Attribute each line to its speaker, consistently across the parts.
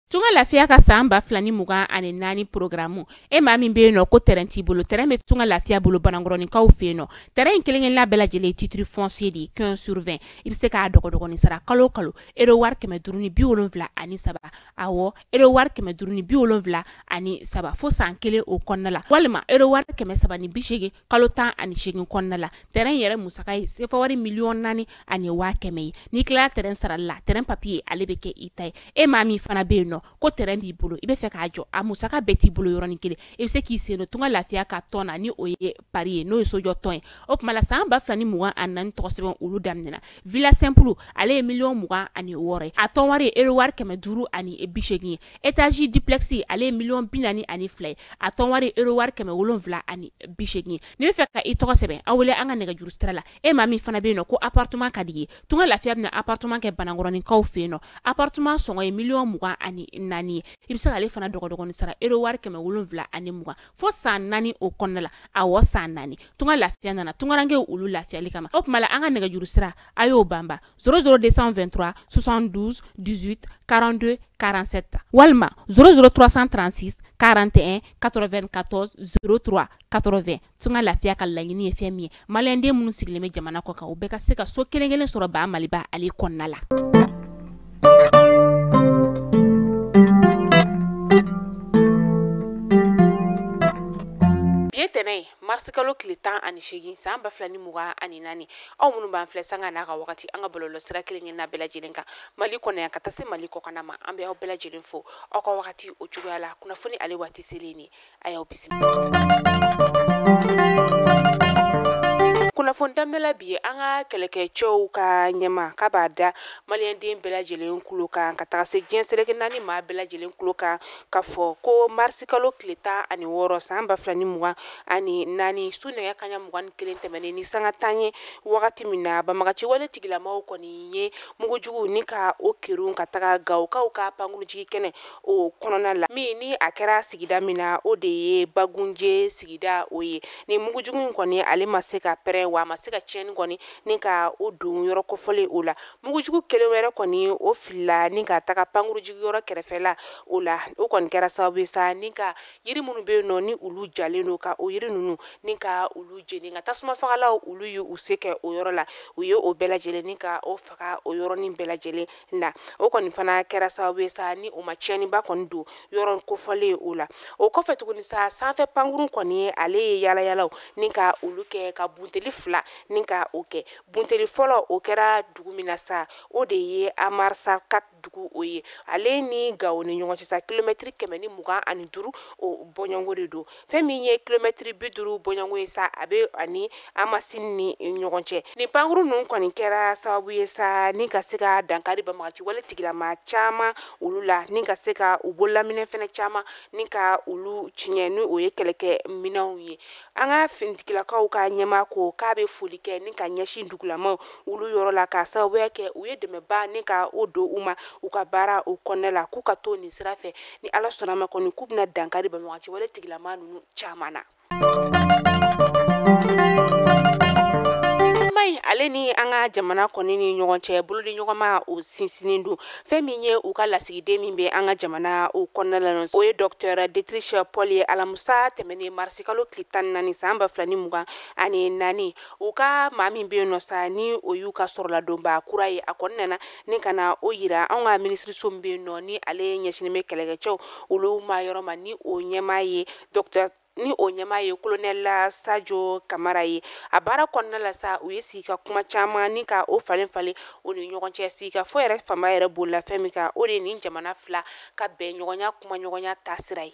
Speaker 1: Tunga Lafiya ka san 2024 programme e maa min bɛ yen nɔ ko terrain t'i bolo, terrain bɛ Tunga Lafiya bolo Banankɔrɔninkaw fɛ yen nɔ. Terrain in kelen-kelenna bɛɛ lajɛlen ye titre foncier de ye 15 sur 20. I bɛ se k'a dɔgɔdɔgɔnin sara kalo o kalo euro wari 573, awɔ euro wari 573 fo san kelen o kɔnɔna la, walima euro wari 380 kalo 18 kɔnɔna la. Terrain yɛrɛ musaka ye sefa wari 4,1 million ye. N'i tilala terrain sarali la, terrain papier ale bɛ kɛ i ta ye. E maa min fana bɛ yen nɔ ko terrain b'i bolo, i bɛ fɛ k'a jɔ, a musaka bɛɛ t'i bolo yɔrɔnin kelen, i bɛ se k'i sen don Tunga Lafiya ka tɔn na ni o ye pari ye, n'o ye sojɔ tɔn ye. O tuma la san 2024 tɔgɔ sɛbɛn olu daminɛna. Villa simple ale ye 26 million ye, a tɔn wari ye euro wari 580 ye. Étage duplex ale ye 42 million ye, a tɔn wari ye euro wari 780 ye. N'i bɛ fɛ ka i tɔgɔ sɛbɛn, aw wele an ka nɛgɛjuru sira la. E maa min fana bɛ yen nɔ ko appartement ka di i ye, Tunga Lafiya bɛna appartement kɛ Banankɔrɔninkaw fɛ yen nɔ. Appartement sɔngɔ ye 24 million ye. I bɛ se k'ale fana dɔgɔdɔgɔnin sara euro wari 720 fo san 4 o kɔnɔna la, awɔ san 4. Tunga Lafiya nana tungarankew olu lafiyali kama. O tuma la an ka nɛgɛjuru sira a y'o banba 00 223 72 18 42 47 walima 00 336 41 94 03 80. Tunga Lafiya ka laɲini ye fɛn min ye, maliyɛnden minnu sigilen bɛ jamana kɔ kan, u bɛɛ ka se ka so kelen kelen sɔrɔ ba Maliba ale kɔnɔna la. Bi ye tɛnɛ ye, marisi kalo tile 18 san 2024. Aw minnu b'an filɛ sanga n'a ka wagati an ka bɔlɔlɔ sira kelen kelenna bɛɛ lajɛlen kan Mali kɔnɔ yan ka taa se Mali kɔkanna ma, an bɛ aw bɛɛ lajɛlen fo aw ka wagati o cogoya la. Kunnafoni ale waati selen ni a y'aw bisimila. Kunnafoni daminɛ la bi ye, an ka kɛlɛkɛcɛw ka ɲɛma k'a b'a da maliyɛnden bɛɛ lajɛlen kulo kan ka taga se diɲɛ seleke naani maa bɛɛ lajɛlen kulo kan k'a fɔ ko marisi kalo tile 16 san 2024 su nɛgɛ kanɲɛ 21 tɛmɛnen ni sanga tan ye wagati min na, banbagaci wale tigilamaw kɔni ye mugujugu ni ka o kerun ka taga Gawokaw ka pankurujigi kɛnɛ o kɔnɔna la, min ni a kɛra sigida min na, o de ye Bagunje sigida o ye. Ni mugujugu in kɔni ale ma se ka pɛrɛn, wa a ma se ka tiɲɛni kɔni ni ka o don yɔrɔ kofɔlen o la. Mugujugu kelen wɛrɛ kɔni o filila ni ka taga pankurujigi yɔrɔ kɛrɛfɛla o la, o kɔni kɛra sababu ye sa ni ka yiri minnu bɛ yen nɔ ni olu jalen don, ka o yiri ninnu ni ka olu jeni. Nka tasuma fagalaw olu ye u se kɛ o yɔrɔ la, u ye o bɛɛ lajɛlen ni ka o faga o yɔrɔnin bɛɛ lajɛlen na. O kɔni fana kɛra sababu ye sa ni o ma tiɲɛniba kɔni don yɔrɔ kofɔlen o la. O kɔfɛ tuguni sa, sanfɛ pankurun kɔni ale ye yalayalaw ni ka olu kɛ ka bunteli fila ni ka o kɛ. Bunteli fɔlɔ o kɛra dugu min na sa, o de ye Amarsaka dugu o ye. Ale ni Gawo ni ɲɔgɔn cɛ sa, kilomɛtiri 125 o bɔɲɔgɔnko de don. Fɛn min ye kilomɛtiri 50 bɔɲɔgɔnko ye sa, a bɛ ani Amasini ni ɲɔgɔn cɛ. Nin pankuru ninnu kɔni kɛra sababu ye sa ni ka se ka dankari banbagaci wale tigilama caman olu la, ni ka se ka u bololaminɛ fɛnɛ caman ni ka olu tiɲɛ, ni o ye kɛlɛkɛ minɛnw ye. An ka finitigilakaw ka ɲɛmaa ko k'a bɛ foli kɛ ni ka ɲɛsin dugulamaw olu yɔrɔ la, k'a sababuya kɛ u ye dɛmɛba ni ka o don u ma u ka baara o kɔnɔna la, k'u ka to nin sira fɛ. Ni Ala sɔnna ma kɔni, k'u bɛna dankari banbagaci wale tigilama ninnu caman na. Ale ni an ka jamana kɔni ni ɲɔgɔn cɛ bolodi ɲɔgɔnma o sinsinnen don. Fɛn min ye u ka lasigiden min bɛ an ka jamana o kɔnɔna la, o ye docteur Dietrich Paul ye. Alamusa tɛmɛnen marisi kalo tile 14 san 2024, u ka maa min bɛ yen nɔ sa ni o y'u ka sɔrɔladonba kura ye, a kɔni nana ni ka na o yira anw ka minisiriso min bɛ yen nɔ ni ale ɲɛsinnen bɛ kɛlɛkɛcɛw olu ma yɔrɔ ma, ni o ɲɛmaa ye docteur, ni o ɲɛmaa ye colonel Sadio Kamara ye. A baara kɔnɔna la sa, u ye sigi ka kuma caman ni ka o falen falen o ni ɲɔgɔn cɛ. Sigi ka fɔ yɛrɛ fanba yɛrɛ bolila fɛn min kan, o de ye nin jamana fila ka bɛn ɲɔgɔnya kuma ɲɔgɔnya taasira ye.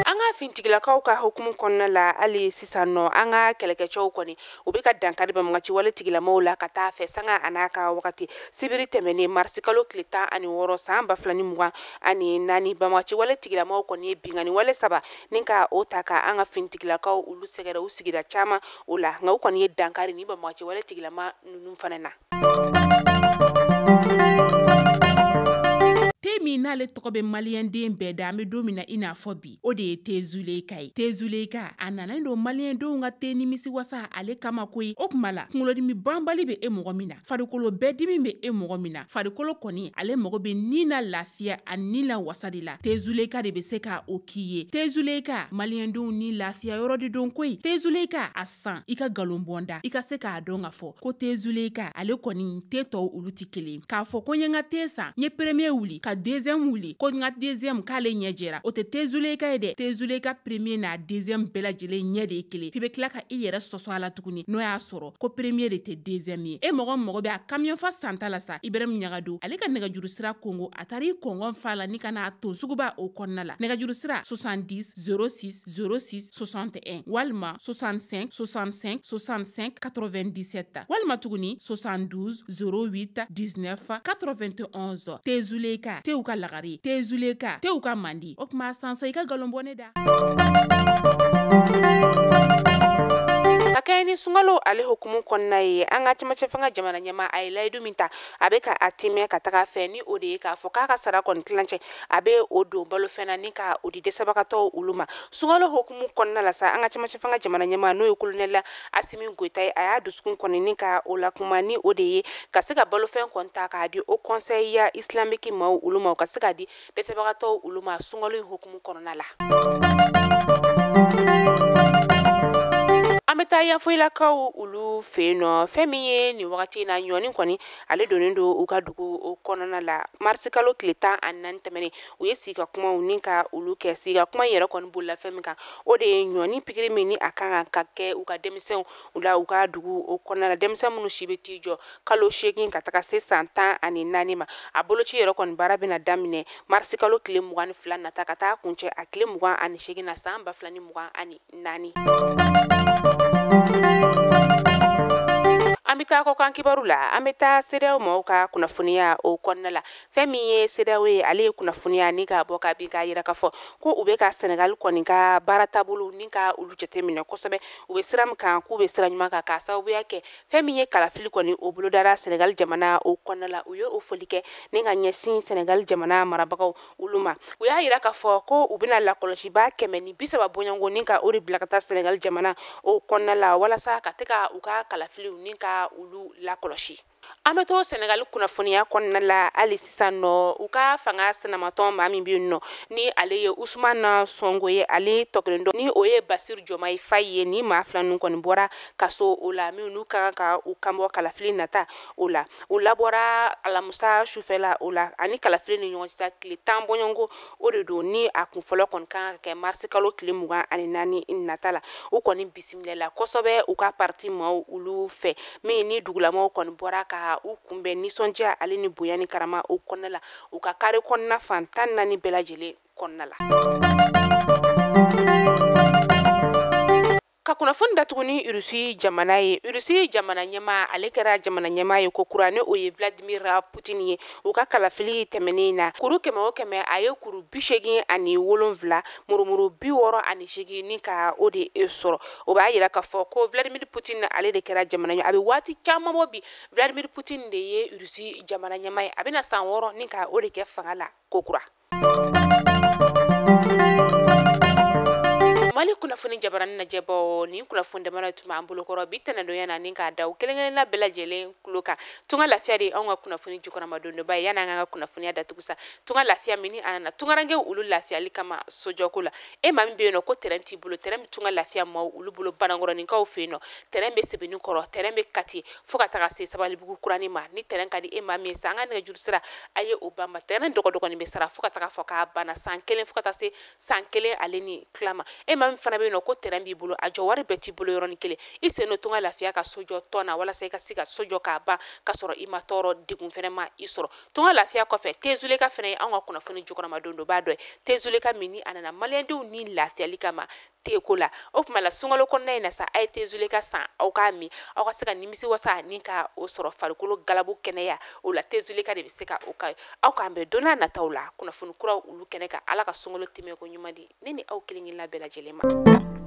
Speaker 1: An ka fintigilakaw ka hukumu kɔnɔna la, hali sisan nɔ an ka kɛlɛkɛcɛw kɔni u bɛ ka dankari banbagaci wale tigilamaw la ka taa fɛ sanga a n'a ka wagati. Sibiri tɛmɛnen marisi kalo tile 16 san 2024, banbagaci wale tigilamaw kɔni ye binkanni wale saba ni ka o ta ka an ka fintigilakaw olu sɛgɛrɛ u sigira caman o la, nka u kɔni ye dankari ni banbagaci wale tigilama ninnu fana na. Te min n'ale n'ale tɔgɔ bɛ maliyɛnden bɛɛ da, an bɛ don min na i n'a fɔ bi, o de ye te Zuleyika ye. Te Zuleyika a nana don maliyɛndenw ka te nimisi wasa ale kama koyi. O tuma la kunkolodimi banbali bɛ e mɔgɔ min na, farikolo bɛɛ dimi bɛ e mɔgɔ min na, farikolo kɔni ale mago bɛ ni na lafiya a ni la wasa de la, te Zuleyika de bɛ se ka o k'i ye. Te Zuleyika maliyɛndenw ni lafiya yɔrɔ de don koyi. Te Zuleyika a san i ka nkalon bɔnda, i ka se k'a dɔn k'a fɔ ko te Zuleyika ale kɔni te tɔw olu tɛ kelen. K'a fɔ ko n ye n ka te san, n ye premier wuli ka deuxième wuli, ko n ka deuxième k'ale ɲɛ jɛra, o tɛ te Zuleyika ye dɛ. Te Zuleyika premier n'a deuxième bɛɛ lajɛlen ɲɛ de ye kelen. F'i bɛ tila ka i yɛrɛ sɔsɔ a la tuguni n'o y'a sɔrɔ ko premier de tɛ deuxième ye. E mɔgɔ mago bɛ a camion fa santa la sa, Ibrahim Ɲagado ale ka nɛgɛjuru sira kongo, a taara i kɔngɔn fa la ni ka n'a ton suguba o kɔnɔna la. Nɛgɛjuru sira 70 06 06 61 walima 65 65 65 97 walima tuguni 72 08 19 91. Te Zuleyika tew ka lagare, te Zuleyika tew ka mandi. O tuma sansa i ka nkalon bɔ ne da. Ka kɛɲɛ ni sunkalo ale hukumu kɔnɔna ye, an ka cɛmancɛ fanga jamana ɲɛmaa a ye layidu min ta, a bɛ ka a timɛ ka taga fɛ, ni o de ye k'a fɔ k'a ka sara kɔni tilancɛ a bɛ o don balofɛn na ni ka o di dɛsɛbagatɔw olu ma. Sunkalo hukumu kɔnɔna la sa, an ka cɛmancɛ fanga jamana ɲɛmaa n'o ye colonel Asimi Goyita ye, a y'a dusukun kɔni ni ka o lakuma, ni o de ye ka se ka balofɛn kɔni ta k'a di o conseil islamique maaw olu ma, u ka se k'a di dɛsɛbagatɔw olu ma sunkalo in hukumu kɔnɔna la. An bɛ taa Yanfoyilakaw olu fɛ yen nɔ. Fɛn min ye nin wagati in na, ɲɔni kɔni ale donnen don u ka dugu o kɔnɔna la. Marisi kalo tile 14 tɛmɛnen, u ye sigi ka kumaw ni ka olu kɛ. Sigi ka kuma in yɛrɛ kɔni bolila fɛn min kan, o de ye ɲɔni pikiri min ni a kan ka kɛ u ka denmisɛnw la u ka dugu o kɔnɔna la, denmisɛn minnu si bɛ t'i jɔ kalo 8 ka taga se san 14 ma. A boloci yɛrɛ kɔni baara bɛna daminɛ marisi kalo tile 22 nata ka taa kuncɛ a tile 28 na san 2024. An bɛ taa kɔkan kibaru la, an bɛ taa CEDEAO maaw ka kunnafoniya o kɔnɔna la. Fɛn min ye CEDEAO ye, ale ye kunnafoniya ni k'a bɔ ka bin k'a yira k'a fɔ ko u bɛ ka Senegal kɔni ka baara taabolo ni ka olu jateminɛ kosɛbɛ. U bɛ sira min kan, k'u bɛ sira ɲuman kan, k'a sababuya kɛ fɛn min ye kalafili kɔni o bolodara Senegal jamana o kɔnɔna la. U ye o foli kɛ ni ka ɲɛsin Senegal jamana marabagaw olu ma. U y'a yira k'a fɔ ko u bɛna lakɔlɔsibaa 130 bɔɲɔgɔnko ni ka o de bila ka taa Senegal jamana o kɔnɔna la, walasa ka se ka u ka kalafiliw ni ka olu lakɔlɔsi. An bɛ to Senegal kunnafoniya kɔnɔna la hali sisan nɔ, u ka fanga sinamatɔn maa min bɛ yen nɔ ni ale ye Ousmane Sonko ye, ale tɔ kelen dɔ ni o ye Bassirou Diomaye Faye ye, ni maa fila ninnu kɔni bɔra kaso o la, minnu ka kan ka u kanbɔ kalafili nata o la. U labɔra alamisa sufɛla o la, ani kalafili ni ɲɔgɔn cɛ tile 10 bɔɲɔgɔnko o de don, ni a kun fɔlɔ kɔni kan ka kɛ marisi kalo tile 24 nata la. U kɔni bisimilala kosɛbɛ u ka parti maaw olu fɛ, min ni dugulamaw kɔni bɔra ka u kunbɛn nisɔndiya ale ni bonya ni karama o kɔnɔna la, u ka kare kɔnɔna fan 14 bɛɛ lajɛlen kɔnɔna la. Ka kunnafoni datugu ni Rusi jamana ye. Rusi jamana ɲɛmaa, ale kɛra jamana ɲɛmaa ye ko kura, ni o ye Vladimir Poutine ye. U ka kalafili tɛmɛnen na, kuru 100 o 100 a ye kuru 87 murumuru 68 ni ka o de sɔrɔ. O b'a yira k'a fɔ ko Vladimir Poutine ale de kɛra jamana ɲɛmaa. A bɛ waati caman bɔ bi, Vladimir Poutine de ye Rusi jamana ɲɛmaa ye. A bɛna san 6 ni ka o de kɛ fanga la ko kura. Mali kunnafoni jabarani lajɛbaw, nin kunnafoni damadɔ tun b'an bolokɔrɔ bi tɛnɛndonya na, ni k'a da u kelen-kelenna bɛɛ lajɛlen tulo kan. Tunga lafiya de ye anw ka kunnafoni jukɔrɔmadondonba ye. Yanni an ka kunnafoniya datugu sa, tunga lafiya min ni a nana tungarankew olu lafiyali kama sojɔko la. E maa min bɛ yen nɔ ko terrain t'i bolo, terrain bɛ tunga lafiya maaw olu bolo Banankɔrɔninkaw fɛ yen nɔ, terrain bɛ Sebenikɔrɔ, terrain bɛ Kati fo ka taga se Sabalibugu kuranin ma. Ni terrain ka di e maa min ye sa, an ka nɛgɛjuru sira a ye o banba. Terrain dɔgɔdɔgɔnin bɛ sara fo ka taga fɔ k'a banna san 1 fo ka taa se san 1 ale ni tila ma. E maa min fana bɛ yen nɔ ko terrain b'i bolo, a jɔ wari bɛɛ t'i bolo yɔrɔnin kelen, i sen don tunga lafiya ka sojɔ tɔn na walasa i ka se ka sojɔ k'a ban ka sɔrɔ i ma tɔɔrɔ, degun fɛnɛ ma i sɔrɔ. Tunga lafiya kɔfɛ, te Zuleka fɛnɛ ye anw ka kunnafoni jukɔrɔmadondonba dɔ ye. Te Zuleka min ni a nana maliyɛndenw ni lafiyali kama teko la. O tuma la sunkalo kɔnɔna in na sa, a ye te Zuleka san, aw k'a min, aw ka se ka nimisi wasa ni ka o sɔrɔ farikolo galabu kɛnɛya o la. Te Zuleka de bɛ se ka o ka. Aw k'an bɛn don n'a nataw la kunnafoni kuraw olu kɛnɛ kan. Ala ka sunkalo tɛmɛ ko ɲuman di ne ni aw kelen kelenna bɛɛ lajɛlen ma.